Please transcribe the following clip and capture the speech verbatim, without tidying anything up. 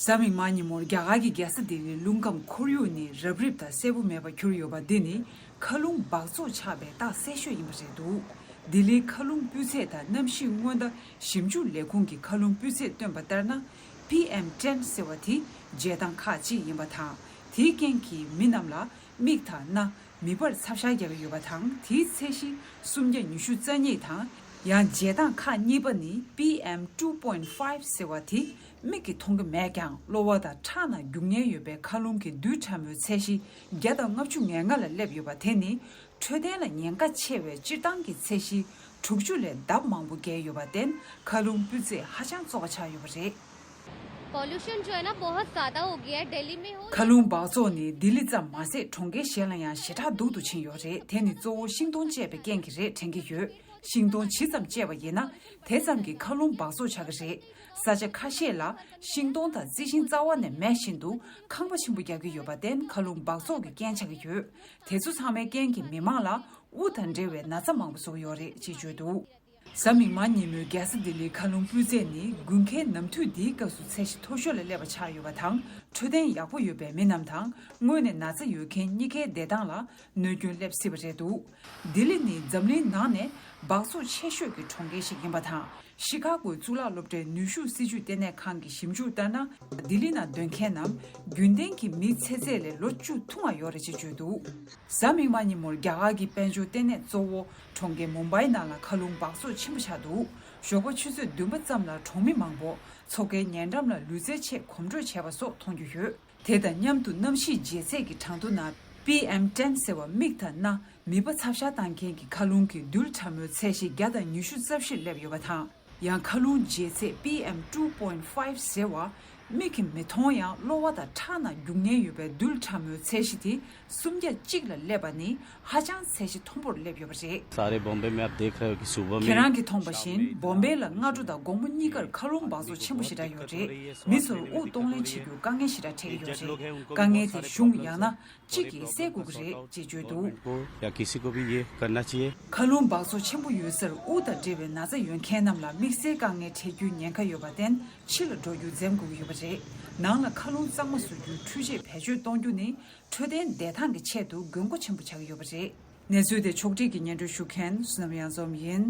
གཟའ་མིག་དམར་ཉིན་མོར་རྒྱ་གར་གྱི་རྒྱལ་ས་ལྡི་ལིའི་རླུང་ཁམས་ཁོར་ཡུག་ནི་རབ་རིབ་དང་གསལ་པོ་མེད་པར་གྱུར་ཡོད་པ་འདི་ནི་མཁའ་རླུང་འབག་བཙོག་ཆགས་པའི་རྟགས་གསལ་ཤོས་ཡིན་པ་རེད་འདུག་ལྡི་ལིའི་མཁའ་རླུང་སྤུས་ཚད་དང་གནམ་གཤིས་སྔོན་བརྡ་ཞིབ་འཇུག་ལས་ཁུངས་ཀྱི་མཁའ་རླུང་སྤུས་ཚད་བཏོན་པ་ལྟར་ན། པི་ཨེམ་ཊེན་ཟེར་བ་དེ་རྒྱལ་ཐང་ཁག་ཅིག་ཡིན་པ་དང་། དེའི་རྐྱེན་གྱིས་མི་རྣམས་ལ་མིག་དང་སྣ། མིད་པར་ཚབས་ཤར་རྒྱག་གི་ཡོད་པ་དང་། དེའི་ཚད་གཞི་སུམ་བརྒྱ་ཉི་ཤུ་རྩ་གཉིས་དང་། ཡང་རྒྱལ་ཐང་ཁག་གཉིས་པ་ནི་པི་ཨེམ་ཊུ་པོའིན་ཊི་ཕའིབ་ཟེར་བ་དེ་མིག་གིས་མཐོང་གི་མེད་ཀྱང་གློ་བ་དང་ཁྲག་ནང་རྒྱུག་ཉེན་ཡོད་པའི་མཁའ་རླུང་གི་རྡུལ་ཕྲ་མོའི་ཚད་གཞི་བརྒྱ་དང་ལྔ་བཅུ་ང་ལྔ་ལ་སླེབས་ཡོད་པ་དེ་ནི་འཕྲོད་བསྟེན་ལ་ཉེན་ཁ་ཆེ་བའི་སྤྱིར་བཏང་གི་ཚད་གཞི་དྲུག་ཅུ་ལས་ལྡབ་མང་པོ་བརྒལ་ཡོད་པར་བརྟེན་མཁའ་རླུང་སྤུས་ཚད་ཧ་ཅང་བཙོག་པ་ཆགས་ཡོད་པ་རེད། पॉल्यूशन जो है ना बहुत ज्यादा हो गया है दिल्ली में हो མཁའ་རླུང་འབག་བཙོག་ནི་ལྡི་ལི་ཙམ་མ་ཟད་གྲོང་ཁྱེར་གཞན་ལ་ཡང་ཞེ་དྲག་སྡུག་ཏུ་ཕྱིན་ཡོད་རེད། དེ་ནི་གཙོ་བོ་ཤིང་སྡོང་བཅད་པའི་རྐྱེན་གྱིས་རེད་དྲན་གྱི་ཡོད། ཤིང་སྡོང་ཇི་ཙམ་བཅད་པ་ཡིན་ན་དེ་ཙམ་གྱིས་མཁའ་རླུང་འབག་བཙོག་ཆགས་ཀྱི་རེད། ས་ཆ་ཁ་ཤས་ལ་ཤིང་སྡོང་དང་རྩི་ཤིང་རྩ་བ་ནས་མེད་བཞིན་དུ་ཁང་པ་ཆེན་པོ་རྒྱག་གི་ཡོད་པར་བརྟེན་མཁའ་རླུང་འབག་བཙོག་གི་རྐྱེན་ཆགས་ཀྱི་ཡོད། དེ་ཚོ་ཚང་མའི་རྐྱེན་གྱིས་མི་མང་ལ་དབུགས་དང་འབྲེལ་བའི་ན་ཚ་མང་པོ་བཟོ་གི་ཡོད་རེད་ཅེས་བརྗོད་འདུག་གཟའ་མིག་དམར་ཉིན་མོའི་རྒྱལ་ས་ལྡི་ལིའི་མཁའ་རླུང་སྤུས་ཚད་ནི་དགུན་ཁའི་ནམ་དུས་འདིའི་སྐབས་སུ་ཚད་གཞི་མཐོ་ཤོས་ལ་སླེབས་པ་ཆགས་ཡོད་པ་དང་། འཕྲོད་བསྟེན་ཡག་པོ་ཡོད་པའི་མི་རྣམས་དང་སྔོན་ནས་ན་ཚ་ཡོད་མཁན་གཉིས་ཀའི་བདེ་ཐང་ལ་གནོད་སྐྱོན་སླེབས་སྲིད་པ་རེད་འདུག་ལྡི་ལི་ནི་འཛམ་གླིང་ནང་ནས་འབག་བཙོག་ཆེ་ཤོས་ཀྱི་གྲོང་ཁྱེར་ཞིག་ཡིན་པ་དང་། ཤི་ཁ་གོའི་གཙུག་ལག་སློབ་གྲྭའི་ནུས་ཤུགས་སྲིད་ཇུས་ལྟེ་གནས་ཁང་གི་ཞིབ་འཇུག་ལྟར་ན། ལྡི་ལི་ནང་སྡོད་མཁན་རྣམས་རྒྱུན་ལྡན་གྱི་མིའི་ཚེ་ཚད་ལས་ལོ་བཅུ་ཐུང་བ་ཡོད་རེད་ཅེས་བརྗོད་འདུག་གཟའ་མིག་དམར་ཉིན་མོར་རྒྱ་གར་གྱི་དཔལ་འབྱོར་ལྟེ་གནས་གཙོ་བོ་གྲོང་ཁྱེར་མུམ་བྷའི་ནང་ལ་མཁའ་རླུང་འབག་བཙོག་ཆེན་པོ་ཆགས་འདུག་ཞོགས་པ་ཆུ་ཚོད་བདུན་པ་ཙམ་ལ་གྲོང་མི་མང་པོ་མཚོ་ཁའི་ཉེ་འགྲམ་ལ་ལུས་རྩལ་ཆེད་གོམ་བགྲོད་བྱས་པ་སོགས་མཐོང་རྒྱུ་ཡོད། དེ་དང་མཉམ་དུ་གནམ་གཤིས་ཇེ་ཚད་ཀྱི་གྲངས་ཐོ་ནང་པི་ཨེམ་ཊེན་ཟེར་བ་མིག་དང་སྣ། མིད་པ་ཚབས་ཤར་བཏང་མཁན་གྱི་མཁའ་རླུང་གི་རྡུལ་ཕྲ་མོའི་ཚད་གཞི་བརྒྱ་དང་ཉི་ཤུ་རྩ་བཞིར་སླེབས་ཡོད་པ་དང་། ཡང་མཁའ་རླུང་ཇེ་ཚད་པི་ཨེམ་ཊུ་པོའིན་ཊི་ཕའིབ་ཟེར་བ། མིག་གིས་མི་མཐོང་ཡང་གློ་བ་དང་ཁྲག་ནང་རྒྱུག་ཉེན་ཡོད་པའི་རྡུལ་ཕྲ་མོའི་ཚད་གཞི་དེ་སུམ་བརྒྱ་གཅིག་ལ་སླེབས་པ་ནི་ཧ་ཅང་ཚད་གཞི་མཐོན་པོར་སླེབས་ཡོད་པ་རེད། सारे बॉम्बे में आप देख रहे हो कि सुबह में ཁྱེད་རང་གིས་མཐོང་བ་བཞིན་བོམ་བེ་ལ་སྔ་དྲོ་དང་དགོང་མོ་གཉིས་ཀར་མཁའ་རླུང་འབག་བཙོག་ཆེན་པོ་ཞེ་དྲག་ཡོད་རེད། མི་ཚོར་དབུགས་གཏོང་ལེན་བྱེད་རྒྱུར་དཀའ་ངལ་ཞེ་དྲག་འཕྲད་ཀྱི་ཡོད་རེད། དཀའ་ངལ་དེ་གཞུང་ཡང་ན་གཅིག་གིས་སེལ་དགོས་ཀྱི་རེད་ཅེས་བརྗོད་འདུག या किसी को भी ये करना चाहिए। མཁའ་རླུང་འབག་བཙོག་ཆེན་པོ་ཡོད་སར་དབུགས་དང་འབྲེལ་བའི་ན་ཚ་ཡོད་མཁན་རྣམས་ལ་དམིགས་བསལ་དཀའ་ངལ་འཕྲད་རྒྱུའི་ཉེན་ཁ་ཡོད་པར་བརྟེན་ཕྱི་ལ་འགྲོ་རྒྱུ་འཛེམ་དགོས་ཀྱི་ཡོད་པ་རེད། ནང་ལ་མཁའ་རླུང་གཙང་མ་བཟོ་རྒྱུའི་འཕྲུལ་ཆས་བེད་སྤྱོད་གཏོང་རྒྱུ་ནི་འཕྲོད་བསྟེན་བདེ་ཐང་གི་ཆེད་དུ་དགོས་མཁོ་ཆེན་པོ་ཆགས་ཀྱི་ཡོད་པ་རེད། གནས་ཚུལ་དེ་ཕྱོགས་སྒྲིག་གིས་སྙན་སྒྲོན་ཞུ་མཁན་བསོད་ནམས་གཡང་འཛོམས་ཡིན།